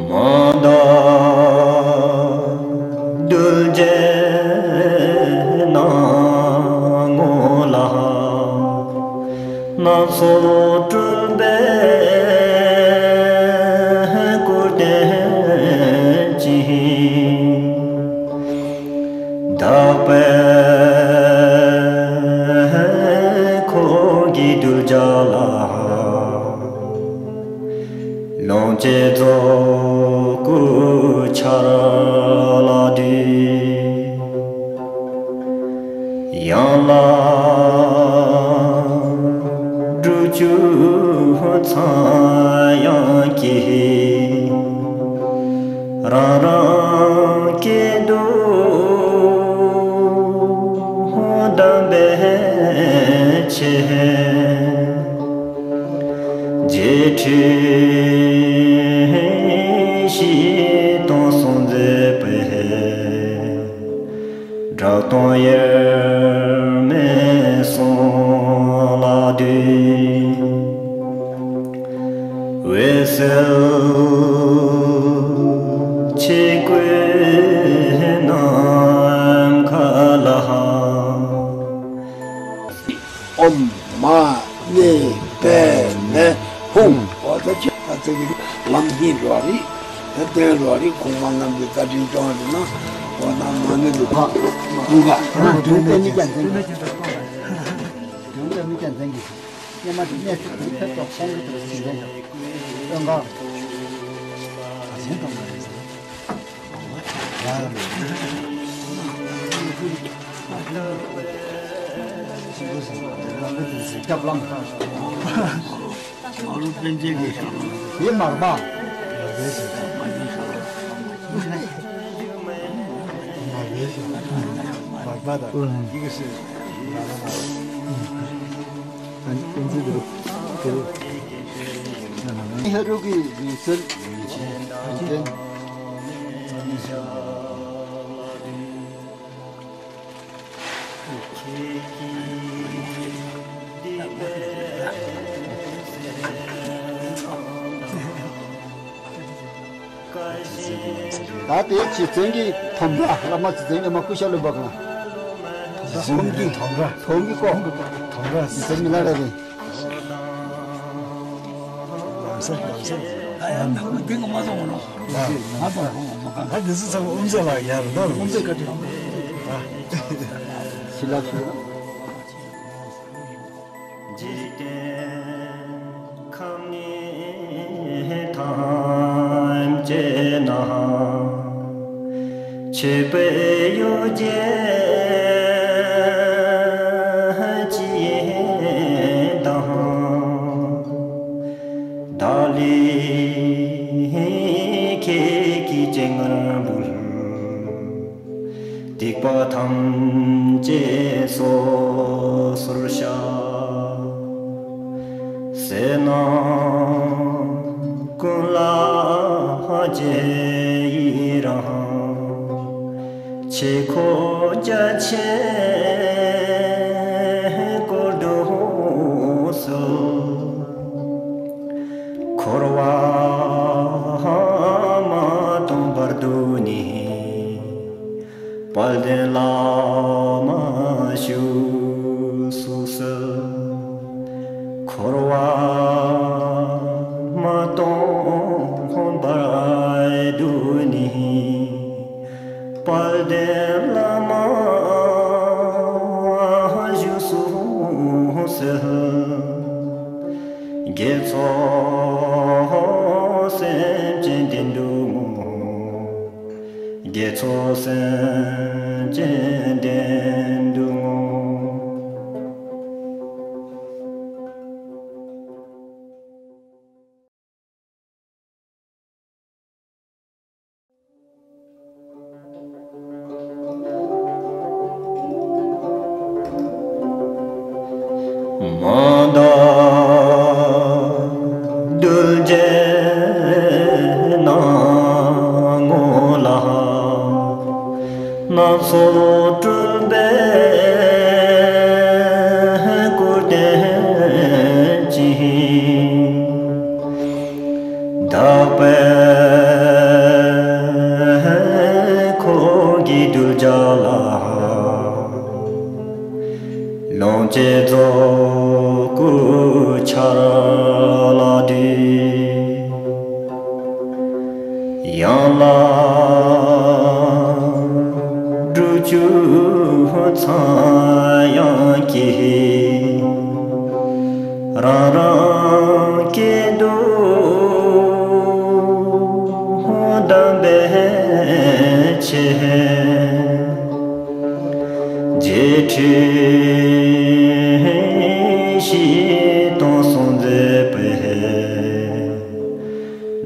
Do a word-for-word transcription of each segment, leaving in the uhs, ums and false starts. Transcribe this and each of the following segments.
མ་འདའ་གདུལ་བྱའི་སྣང་ངོ་ལ། སྣ་ཚོགས་སྤྲུལ་པས་བསྐོར་བསྟན་ཅིང་། དག་པའི་འཁོར་གྱིས་གདུལ་བྱ་ལ། ལོངས་སྤྱོད་རྫོགས་སྐུ་འཆར་ལ་འདུད། ཡང་ལ་སྒྲུབ་བཅུ་ཚངས་དབྱངས་ཀྱིས། རང་རང་སྐད་དུ་གདམས་པའི་ཆེད། རྗེས་ཁྲིད་བཞི་སྟོང་གསུང་མཛད་པའི། གྲགས་སྟོང་དབྱེར་མེད་གསུང་ལ་འདུད། འོད་གསལ་ཆོས་སྐུའི་ནམ་མཁའ་ལ། ཨོཾ་མ་ཎི་པདྨེ་ཧཱུྃ། འོ་ད་ཅི་ད་ཚེ་གི་ལམ་འདི་འགྲོ་བ་རེད། ད་བསྟན་འགྲོ་བ་རེད། གོང་མ་རྣམས་ཀྱི་བཀའ་དྲིན་སྐྱོང་བ་རེད་ན། འོ་ན་མ་ཎི་འདི་ཕ་འདུག་ག་དུང་དེ་མི་ཅན་ཚན་གྱི། དུང་དེ་མི་ཅན་ཚན་གྱི། སྙེ་མ་དེ་གནས་ཚུལ་དེ་ཐེབས་ཐོག་ཁོང་གི་དུ་ཞིག་རེད། སྟོན་ཁ། ཟིན་ཐོག་མ་རེད། ཡེ་མར་པ། མར་པ་དང་ཡི་གེ་སྲིད། ཧེ་རུ་ཀའི་རིང་བསྲེལ། ད་དེའི་རྗེས་བཙན་གྱི་དོམ་པ་བླ་མ་རྗེ་བཙན་སྒྲོལ་མ་སྐུ་ཤ་ལོན་པ་གང་། དོམ་གྱི་དོམ་ར། དོམ་གྱི་ཀོ། དོམ་ར། རྗེ་བཙན་མི་ལ་རས་པའི། ལམ་སེང་ལམ་སེང་། ཨ་ཡ་ནང་མི་དེ་ང་མ་སོང་ནོ། ང་སོང་ནོ། ད་འདི་ཚོ་ཚང་མ་དབུ་མཛད་ལགས་ཡར་ད་དབུ་མཛད་བཀའ་དྲིན། ཞི་ལ་ཞུ། འཇིག་རྟེན་ཁམས་ནི་ཐམས་ཅད་ན། མཆོད་པའི་ཡོ་བྱད་ཅི་ཡིན་དང་། བདག་ལ་ཁྱེད་ཀྱི་སྤྱན་སྔར་འབུལ། སྡིག་པ་ཐམས་ཅད་སོ་སོར་བཤགས། བསོད་ནམས་ཀུན་ལ་རྗེས་ཡི་རང་། ཆོས་འཁོར་རྒྱ་ཆེན་བསྐོར་དུ་གསོལ། འཁོར་བ་མ་སྟོངས་བར་དུ་ནི། དཔལ་ལྡན་བླ་མ་བཞུགས་སུ་གསོལ། འཁོར་བ་མ་སྟོངས་བར་དུ་ནི། དཔལ་ལྡན་བླ་མ་བཞུགས་སུ་གསོལ། དགེ་ཚོགས་སེམས་ཅན་བདེ་འགྲོ་ངོ་། དགེ་ཚོགས་སེམས་ཅན་བདེ་འགྲོ་ངོ་། མ་འདའ་གདུལ་བྱའི་སྣང་ངོ་ལ། སྣ་ཚོགས་སྤྲུལ་པས་བསྐོར་བསྟན་ཅིང་། དག་པའི་ ལོངས་སྤྱོད་རྫོགས་སྐུ་འཆར་ལ་འདུད། ཡང་ལ་སྒྲུབ་བཅུ་ཚངས་དབྱངས་ཀྱིས། རང་རང་སྐད་དུ་གདམས་པའི་ཆེད། རྗེས་ཁྲིད་བཞི་སྟོང་གསུང་མཛད་པའི།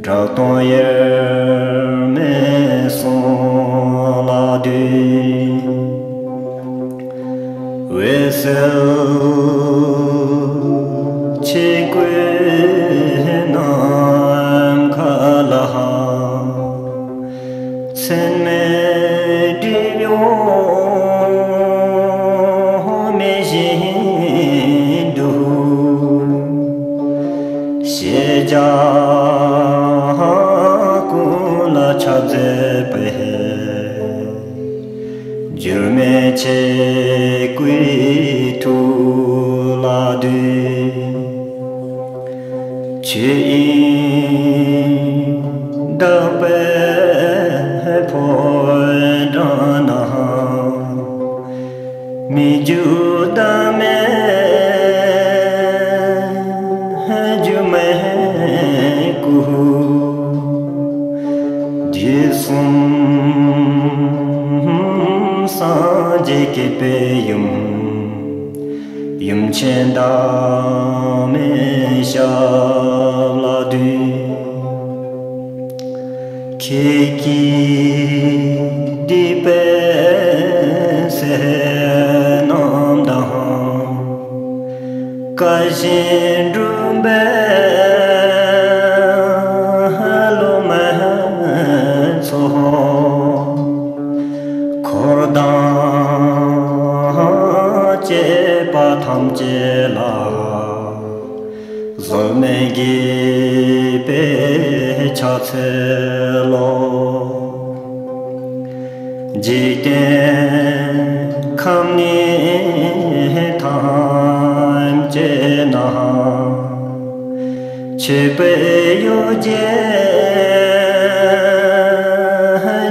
གྲགས་སྟོང་དབྱེར་མེད་གསུང་ལ་འདུད། འོད་གསལ་ཆོས་སྐུའི་ནམ་མཁའ་ལ། མཚན་མའི་སྒྲིབ་གཡོགས་མེད་བཞིན་དུ། ཤེས་བྱ་ཀུན་ལ་ཁྱབ་མཛད་པའི། འགྱུར་མེད་ཆོས་སྐུའི་ཐུགས་ལ་འདུད། ཆོས་དབྱིངས་དག་པའི་ཕོ་བྲང་ན། མི་འགྱུར་བདག་མེད་སྒྱུ་མའི་སྐུ། དུས་གསུམ་སངས་རྒྱས་བསྐྱེད་པའི་ཡུམ། ཡུམ་ཆེན་བདག་མེད་ཞབས་ལ་འདུད། ཁྱེད་ཀྱིས་བསྡུས་པའི་ཟས་རྣམས་དང་། བཀའ་བཞིན་སྒྲུབ་པའི་སློབ་མའི་ཚོགས། འཁོར་དང་བཅས་པ་ཐམས་ཅད་ལ། གཟོད་མའི་དགྱེས་པའི་ཕྱག་འཚལ་ལོ། འཇིག་རྟེན་ཁམས་གཉིས་ཐམས་ཅད་ན། མཆོད་པའི་གཡོ་སྒྱུ་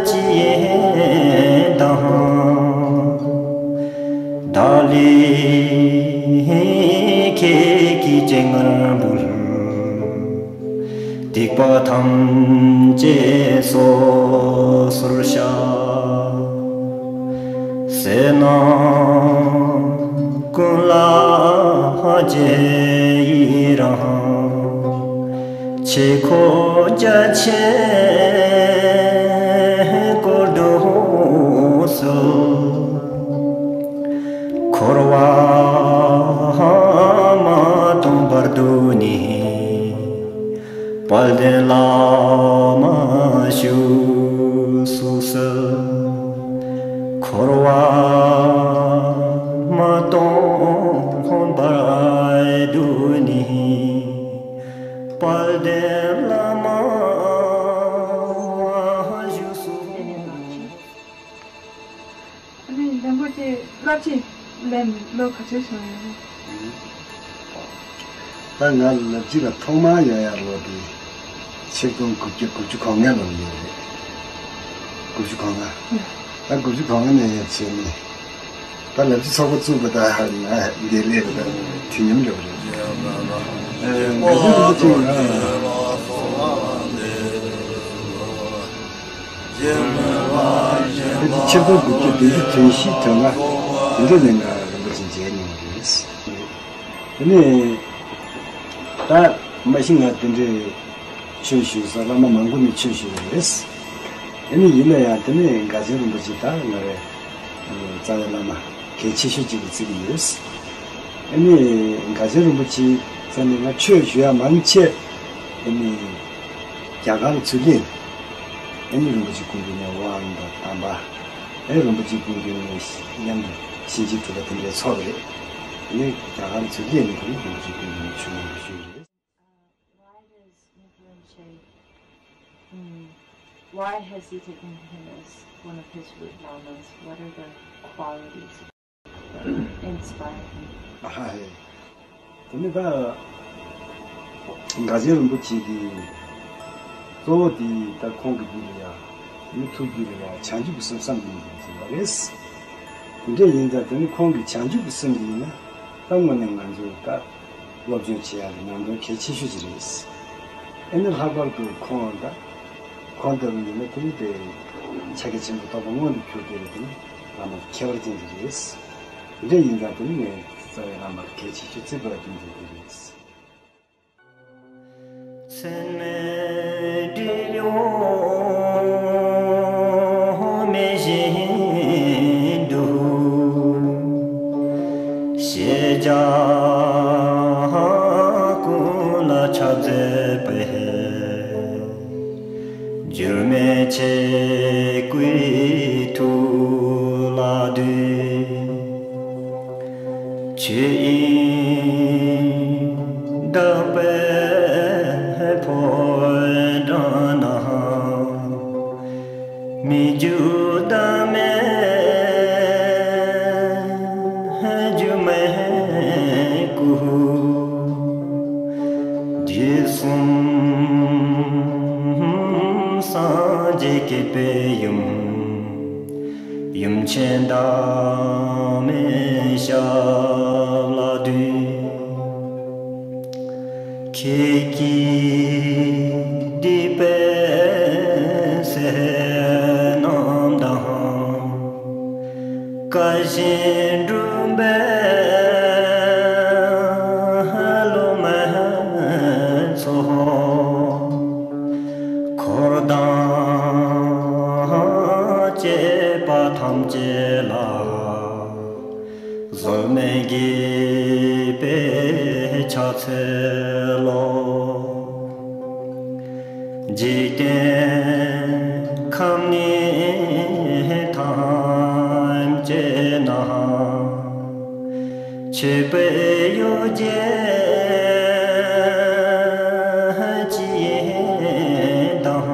ཅི་ཡིན་དང་། བདག་ལུས་ཁྱེད་ཀྱི་སྤྱན་སྔར་འབུལ། སྡིག་པ་ཐམས་ཅད་སོ་སོར་བཤགས། བསོད་ནམས་ཀུན་ལ་རྗེས་ཡི་རང་། ཆོས་འཁོར་རྒྱ་ཆེན་བསྐོར་དུ་གསོལ། འཁོར་བ་མ་སྟོངས་བར་དུ་ནི། དཔལ་ལྡན་བླ་མ་བཞུགས་སུ་གསོལ། འཁོར་བ་མ་སྟོངས་བར་དུ་ནི། དཔལ་ལྡན་བླ་མ་བཞུགས་སུ་གསོལ། ཨ་ནི་རིན་པོ་ཆེ་བསླབ་ཕྱིའི་ལན་ལོ་ག་ཚོད་བྱུང་ཡོད་རེད། ད་ང་བསླབ་ཕྱི་ལ་ཐོག་མར་ཡོང་ཡག་ལོ་དེ་ཆིག་སྟོང་དགུ་བརྒྱ་དགུ་བཅུ་གོ་ལྔ་ལོ་ཡིན་རེད། དགུ་བཅུ་གོ་ལྔ། ད་དགུ་བཅུ་གོ་ལྔ་ནས་ཡར་བྱས་ནས་ད་བསླབ་ཕྱི་ཚོགས་པ་བཙུགས་པ་དང་ང་འདིར་སླེབས་པ་དང་དུས་མཉམ་འགྲོ་བ་རེད། ཨ་ནི་དགུ་བཅུ་གོ་ལྔ། ཕལ་ཆེར་ཆིག་སྟོང་དགུ་བརྒྱ་བདུན་ཅུ་དོན་བཞི་དོན་ལྔ་དེ་འདྲ་ནས་ང་རིན་པོ་ཆེ་མཇལ་མྱོང་བ་རེད། དེ་ནས་ད་མ་གཞི་ང་དེ་འདྲའི་ཆོས་ཞུ་ས་བླ་མ་མང་པོ་ནས་ཆོས་ཞུ་བ་རེད། དེ་ནས་ཡིན་ན་ཡང་དེ་ནས་དགའ་ཆེན་རིན་པོ་ཆེ་ད་ང་རའི་རྩ་བའི་བླ་མ་གལ་ཆེ་ཤོས་གཅིག་ལ་བརྩི་གི་ཡོད། དེ་ནས་དགའ་ཆེན་རིན་པོ་ཆེ་རྩ་ནས་ང་ཆོས་ཞུ་ཡ་མང་ཆེ་དེ་ནས་རྒྱ་གར་ལ་ཚུར་སླེབས། ཨ་ནི་རིན་པོ་ཆེ་སྐུ་མདུན་ནས་དབང་དང་གདམས་པ། ཨ་ནི་རིན་པོ་ཆེ་སྐུ་མདུན་ནས་ཉམས་ཞིང་གཅིག་གྲུབ་པ་དེ་འདྲའི་ཚོགས་རེད། ཨ་ནི་རྒྱ་གར་ཚུར་སླེབས་ནས་དེ་ནི་རིན་པོ་ཆེ་སྐུ་མདུན་ནས་ཆོས་ཉམས་ཞུས་རེད། Why does Nichiren Che, mm, why has he taken him as one of his root lamas? What are the qualities? inspire him? ཨ་ཧ་ཧེ། དེ་ནི་ད་འགག་ཆེན་རིན་པོ་ཆེ་གི་གཙོ་བོ་དེ་ད་ཁོང་གི་རྒྱུད་ལ་ཡ། དེ་ནི་ཐུགས་རྒྱུད་ལ་ཡ་བྱང་ཆུབ་ཀྱི་སེམས་བསམ་གྱིས་མི་ཁྱབ་པ་རེད། དེ་འདྲ་ཡིན་ཙང་དེ་ནི་ཁོང་གི་བྱང་ཆུབ་ཀྱི་སེམས་དེ་ཡིན་ན་ད་དངོས་གནས་ང་ཚོས་ད་སློབ་སྦྱོང་བྱེད་ཡ་གི་ནང་དོན་གལ་ཆེ་ཤོས་ཅིག་རེད། ཨེ་ནི་ལྷག་པར་དུ་ཁོང་ད་ཁོང་ལྟ་བུ་ཡིན་ན་དེ་ནི་དེ་ཕྱག་རྒྱ་ཆེན་པོ་རྟོགས་པ་མངོན་དུ་གྱུར་ཏེ་རེད། དེ་ནི་བླ་མ་ཁྱད་པར་ཅན་ཅིག་རེད། དེ་འདྲ་ཡིན་ཙང་དེ་ནི་ངས་རྩ་བའི་བླ་མར་གལ་ཆེ་ཤོས་བརྩི་དགོས་པ་དེ་འདྲ་དེ་རེད། མཚན་མེད་འབྲི་གཡོག་མེ་བཞིན་དུ། ཤེས་བྱ་ཀུན་ལ་ཕྱག་མཛད་པའི། འགྱུར་མེད་ཆོས་སྐུའི་ཐུགས་ལ་འདུད། ཆོས་དབྱིངས་དག་པའི་ཕོ་བྲང་ན། མི་འགྱུར་བདག་མེད་སྒྱུ་མའི་སྐུ། དུས་གསུམ་སངས་རྒྱས་བསྐྱེད་པའི་ཡུམ། ཡུམ་ཆེན་བདག་མེད་ཞབས་ལ་འདུད། ཁྱེད་ཀྱིས་བསྡུས་པའི་ཟས་རྣམས་དང་། བཀའ་བཞིན་སྒྲུབ་པའི་སློབ་མའི་ཚོགས། འཁོར་དང་བཅས་པ་ཐམས་ཅད་ལ། གཟོད་མའི་དགྱེས་པའི་ཕྱག་འཚལ་ལོ། འཇིག་རྟེན་ཁམས་ནི་ཐམས་ཅད་ན། མཆོད་པའི་གཡོ་སྒྱུ་ཅི་ཡིན་དང་།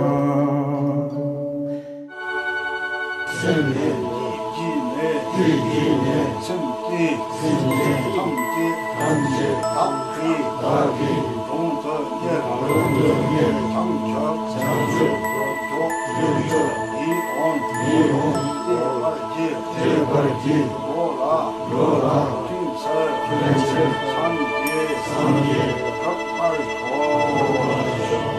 སེམས་ནི་ལུས་ཀྱི་གནས། ལུས་ཀྱི་གནས། སེམས་ཀྱི། སེམས་ཀྱི། ཐམས་ཅད། ཐམས་ཅད། བདག་གིས། བདག་གིས། གདོང་དུ་གཉེར། གདོང་དུ་གཉེར། བྱང་ཆུབ། བྱང་ཆུབ། སྒྲུབ་ཕྱིར། ཕྱིར། འདིའི་དབང་། འདིའི་དབང་། བསྐྱེད་པར་བགྱི། བསྐྱེད་པར་བགྱི། འགྲོ་ལ། འགྲོ་ལ། ཕན་ཕྱིར། ཕན་ཕྱིར། སངས་རྒྱས། སངས་རྒྱས། གྲུབ་པར་ཤོག། གྲུབ་པར་ཤོག།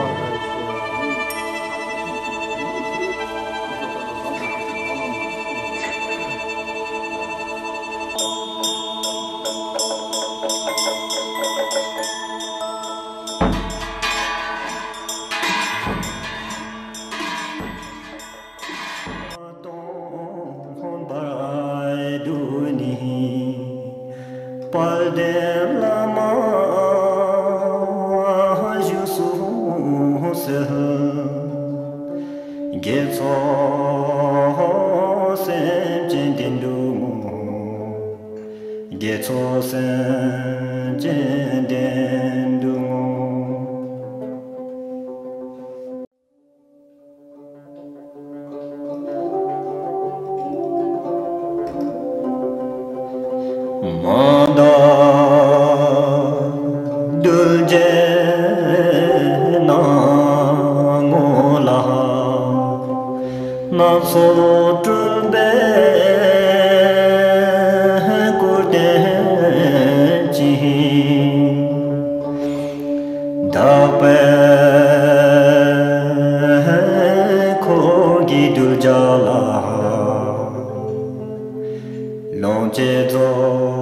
དཔལ་ལྡན་བླ་མ་བཞུགས་སུ་གསོལ། དགེ་ཚོགས་སེམས་ཅན་བདེ་འགྲོ་ངོ་། དགེ་ཚོགས་སེམས་ཅན་བདེ་འགྲོ་ངོ་། མ་དག་གདུལ་བྱའི་སྣང་ངོ་ལ། སྣ་ཚོགས་སྤྲུལ་པའི་སྐུར་བསྟན་ཅིང་། དག་པའི་འཁོར་གྱིས་གདུལ་བྱ་ལ། ལོངས་སྤྱོད་རྫོགས།